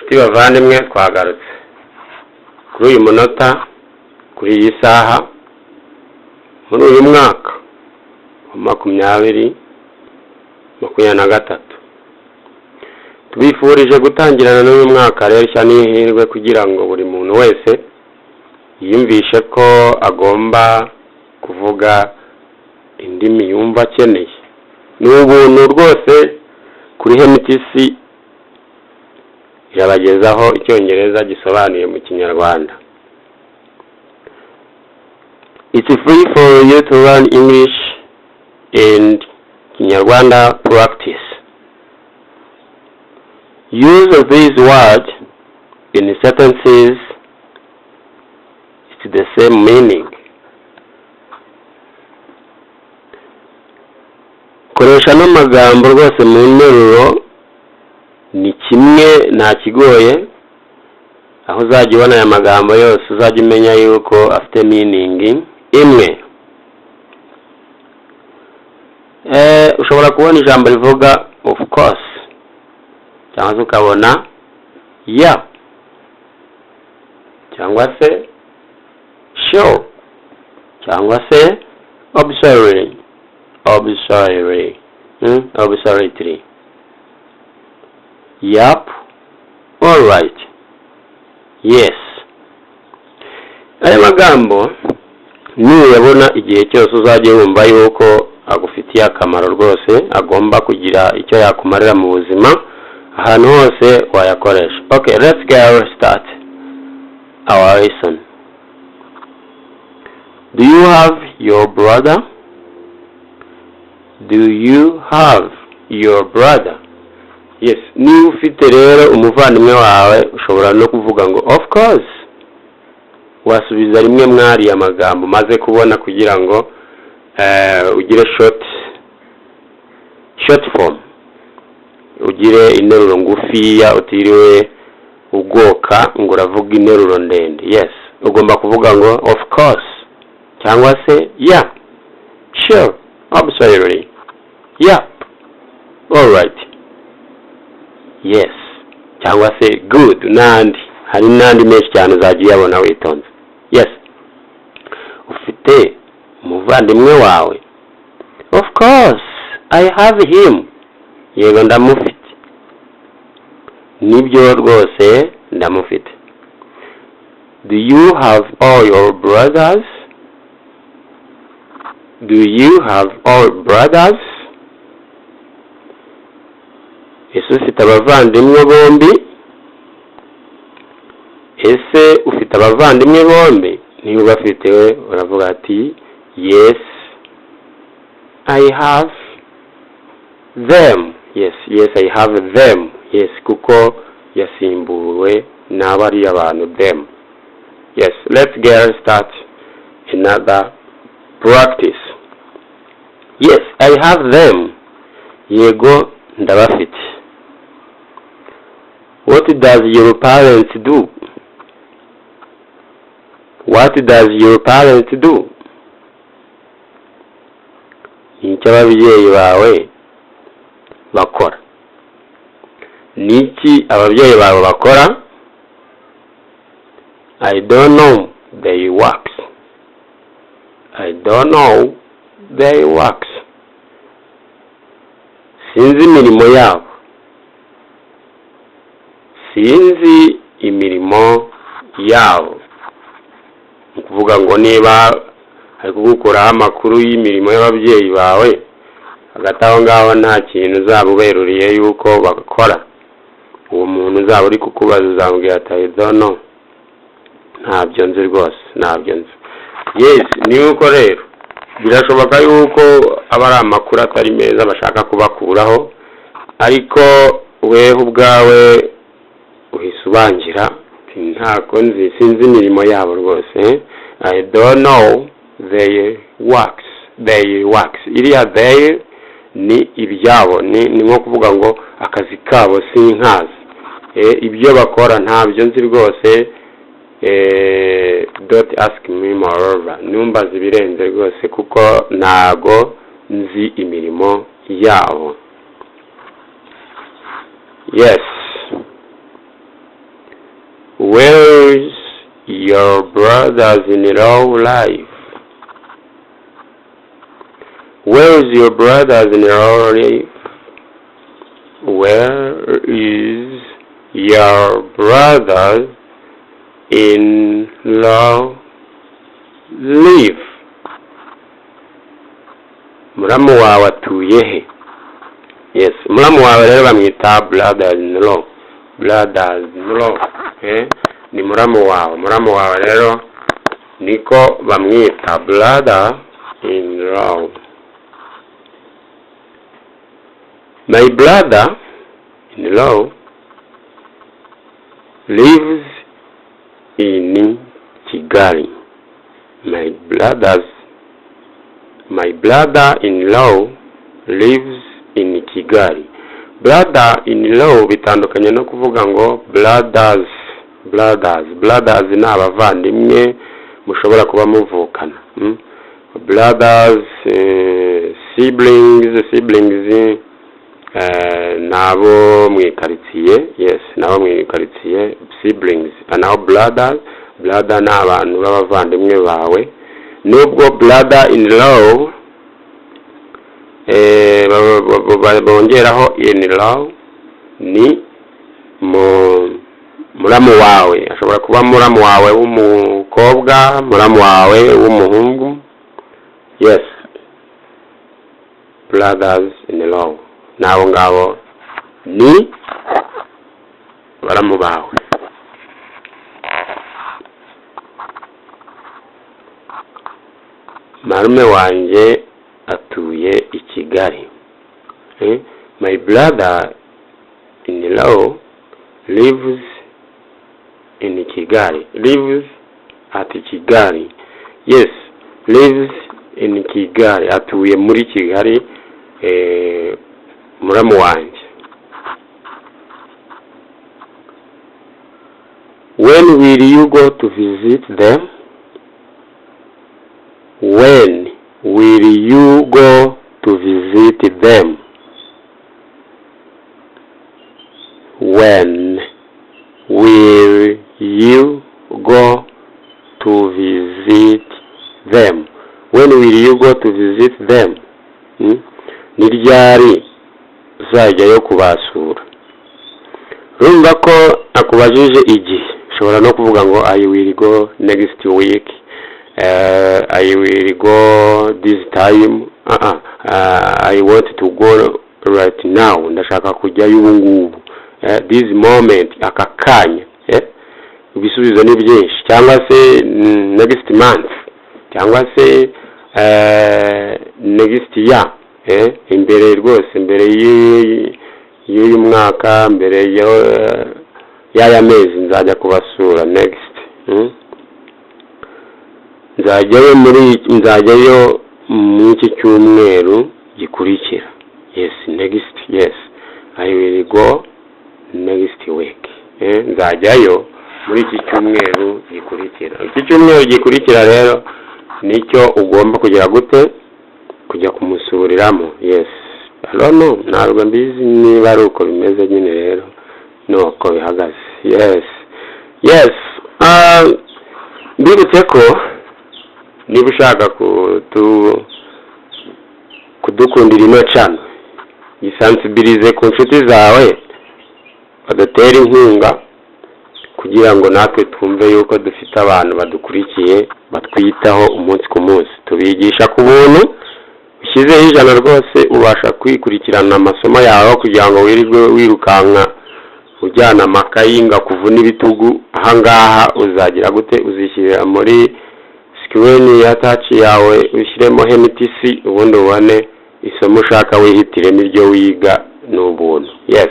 Inshuti bavandimwe, twagarutse kuri uyu munota, kuri iyi saha, muri uyu mwaka wa 2023. Tubifurije gutangirana n'uyu mwaka rero ishya n'ihirwe, kugira ngo buri muntu wese yiyumvishe ko agomba kuvuga indimi yumva akeneye. Ni ubuntu rwose kuri MTC, irabagezaho Icyongereza gisobanuye mu Kinyarwanda. It's free for you to learn English and Kinyarwanda practice. Use these words in sentences. It's the same meaning. Koresha n'amagambo rwose mu nteruro, ni kimwe, nta kigoye. Aho uzajya ubona aya magambo yose, uzajya umenya yuko afite meaning imwe. Ushobora kubona ijambo rivuga "of course", cyangwa se ukabona "yeah", cyangwa se "sure", cyangwa se "absolutely", absolutely, Absolutely, yep, all right, yes. Aya magambo nuyabona igihe cyose, uzajya wumva yuko agufitiye akamaro rwose, agomba kugira icyo yakumarira mu buzima, ahantu hose wayakoresha. Okay, let's get start our lesson. Do you have your brother? Do you have your brother? Yes. Niba ufite rero umuvandimwe wawe, ushobora no kuvuga ngo "of course". Wasubiza rimwe mwariya magambo maze kubona, kugira ngo ugire short form, ugire interuro ngufiya, utiriwe ugoka ngo uravuga interuro ndende. Yes, ugomba kuvuga ngo "of course", cyangwa se "yeah", "sure", "absolutely", "yep", "all right", "yes", cyangwa se "good", n'andi. Hari n'andi menshi cyane, uzajya uyabona witonze. Yes, ufite umuvandimwe wawe? Of course I have him. Yego, ndamufite, nibyo rwose, ndamufite. Do you have all your brothers? Do you have all brothers? Ese ufite abavandimwe bombi? Ese ufite abavandimwe bombi? Niba ubafite, uravuga ati "Yes, I have them." Yes, I have them. Yes, kuko yasimbuwe n'abariya bantu, them. Yes, let's get start another practice. Yes, I have them. Yego, ndabafite. What does your parents do? What does your parents do? Ni icyo ababyeyi bawe bakora? Ni iki ababyeyi bawe bakora? I don't know they works. I don't know they works. Sinzi imirimo yabo. Sinzi imirimo yabo. Ni ukuvuga ngo niba ari kugukuraho amakuru y'imirimo y'ababyeyi bawe, hagati aho ngaho nta kintu uzaba uberuriye yuko bakora. Uwo muntu uzaba uri kukubaza, uzamubwira ati "I don't know", ntabyo nzi rwose, ntabyo nzi. Yes, ni uko rero birashoboka yuko aba ari amakuru atari meza bashaka kubakuraho, ariko weho ubwawe uhise ubangira ntako nzi, sinzi imirimo yabo rwose. I don't know they works. They works, iriya they ni ibyabo, ni nko kuvuga ngo akazi kabo sinkazi, ibyo bakora ntabyo nzi rwose. Don't ask me moreover, numbaza ibirenze rwose, kuko ntago nzi imirimo yabo. Yes. Where is your brothers in law live? Where is your brothers in law live? Where is your brothers in law live? Muramu wawe atuye he? Yes, muramu wawe rero bamwita brothers in law. Brothers in law, eh? Ni muramu wawe. Muramu wawe rero niko bamwita, brother in law. My brother in law lives in Kigali. My brother in law lives in Kigali. Brother in law bitandukanye no kuvuga ngo brothers. Brothers, brothers ni abavandimwe mushobora kuba muvukana. Brothers, siblings, siblings nabo mu ikaritsiye. Yes, nabo mu ikaritsiye, siblings. Naho brothers, brother ni abantu b'abavandimwe bawe, nubwo brother in law bongeraho in law, ni muramu wawe. Ashobora kuba muramu wawe w'umukobwa, muramu wawe w'umuhungu. Yes, brothers in law n'abo ngabo ni baramu bawe. Marume wanjye atuye i Kigali. My brother in law lives in Kigali, lives at Kigali. Yes, lives in Kigali, atuye muri Kigali, muramu wanjye. When will you go to visit them? When will you go to visit them? When will you go to visit them? When will you go to visit them? Ni ryari uzajyayo kubasura? Urumva ko akubajije igihe. Ushobora no kuvuga ngo "I will go next week", "I will go this time", "I want to go right now", ndashaka kujyayo ubu ngubu, this moment, aka kanya. Ibisubizo ni byinshi, cyangwa se next month, cyangwa se next year, imbere rwose, mbere y'uyu mwaka, mbere y'aya mezi nzajya kubasura next. Nzajyayo muri iki cyumweru gikurikira. Yes, next. Yes, I will go next week. Nzajyayo muri iki cyumweru gikurikira. Iki cyumweru gikurikira rero nicyo ugomba kugira gute? Kujya kumusuriramo. Yes, I don't know, ntabwo mbizi niba ari uko bimeze nyine. Rero nuko bihagaze. Yes, mbibutse ko niba ushaka kudukundira ino channel, yisansibirize ku nshuti zawe, badutere inkunga kugira ngo natwe twumve yuko dufite abantu badukurikiye, batwitaho umunsi ku munsi. Tubigisha ku buntu. Ushyizeho 100 rwose ubasha kwikurikirana amasomo yawe, kugira ngo wirirwe wirukanka ujyana amakayi ngo akuvune ibitugu. Ahangaha uzagira gute? Uzishyirira muri screen ya touch yawe, ushyiremo MTC, ubundi ubone isomo ushaka, wihitiremo iryo wiga. Ni ubuntu. Yes,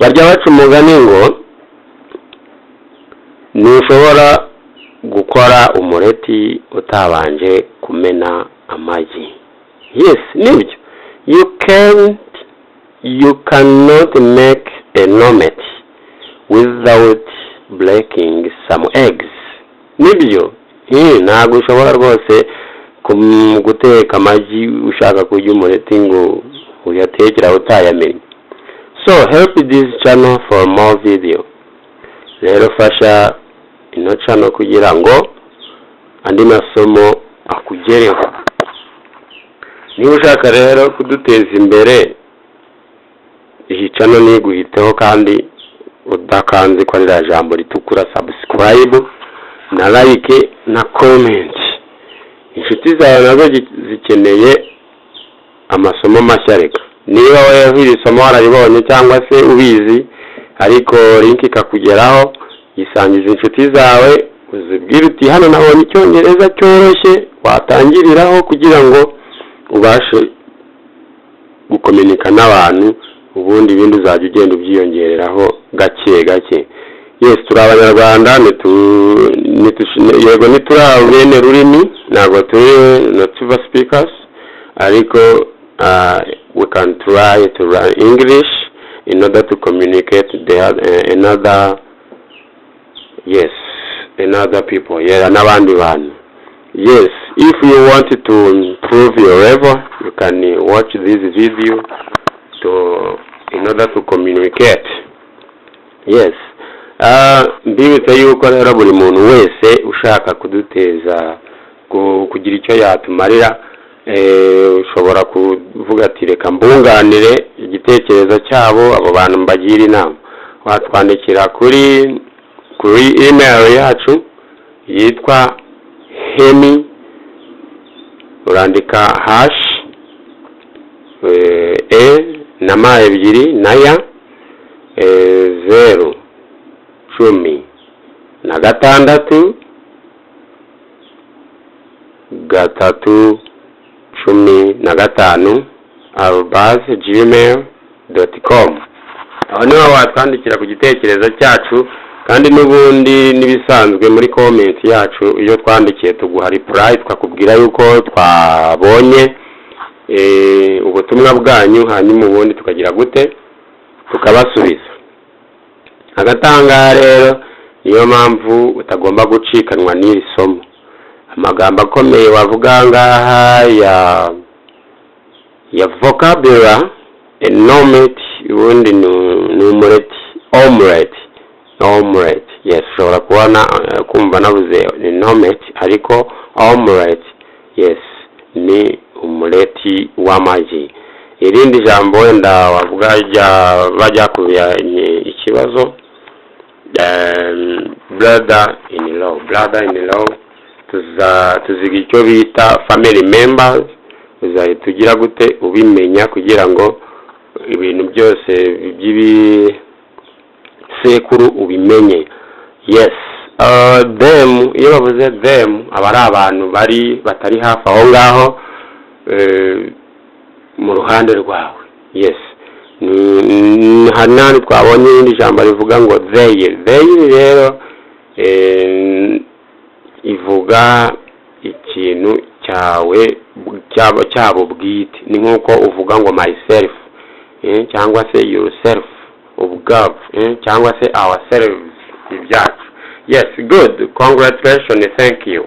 barya baca umugani ngo ntushobora gukora umureti utabanje kumena amagi. Yes, nibyo. You cannot make an omelet without breaking some eggs. Nibyo. Ntabwo ushobora rwose guteka amagi ushaka kurya umureti ngo uyatekera utayamenye. So help this channel for more video. Rero fasha ino channel kugira ngo andi masomo akugereho. Niba ushaka rero kuduteza imbere, iyi channel ntiguhiteho kandi udakanze ko ririya jambo ritukura subscribe na like na comment. Inshuti zawe nazo zikeneye amasomo mashya. Reka niba wowe iri somo wararibonye cyangwa se ubizi ariko link ikakugeraho, yisangiza inshuti zawe, uzibwire uti: "Hano nabonye Icyongereza cyoroshye watangiriraho kugira ngo ubashe gukominika n'abantu, ubundi ibindi uzajya ugenda ubyiyongereraho gake gake." Yes, turi Abanyarwanda, yego ntituri bene rurimi, ntabwo turi native speakers, ariko we can try to learn English in order to communicate the another, yes, another people, yeah, n'abandi bantu. Yes, if you want to improve your level, you can watch this video to in order to communicate. Yes. Mbibutse yuko rero buri muntu wese ushaka kuduteza, kugira icyo yatumarira, ushobora kuvuga ati: "Reka mbunganire igitekerezo cyabo abo bantu, mbagira inama." Watwandikira kuri email yacu yitwa hemi, urandika hash e na ma ebyiri na ya 0 16 3 15 @gmail.com. Aho niho watwandikira ku gitekerezo cyacu. Kandi n'ubundi n'ibisanzwe, muri comment yacu iyo twandikiye tuguha reply, tukakubwira yuko twabonye ubutumwa bwanyu, hanyuma ubundi tukagira gute? Tukabasubiza. Agatanga rero, niyo mpamvu utagomba gucikanwa n'iri somo. Amagambo akomeye wavuga ngaha ya vocabulary: omelette, ubundi ni umureti, omelette, omelette. Yes, ushobora kubona kumva nabuze ni omelette, ariko omelette, yes, ni umureti w'amagi. Irindi jambo wenda wavuga bajya kubya ikibazo, brother in law. Brother in law, tuza tuziga icyo bita family members. Uzahita ugira gute? Ubimenya, kugira ngo ibintu byose by'ibisekuru ubimenye. Yes. Them, iyo bavuze them, aba ari abantu bari batari hafi aho ngaho mu ruhande rwawe. Yes. Hari n'ahandi twabonye irindi jambo rivuga ngo they. They rero ivuga ikintu cyawe cyabo bwite. Ni nk'uko uvuga ngo myself, cyangwa se yourself, ubwabo, cyangwa se ourselves, ibyacu. Yes, good, congratulations, thank you.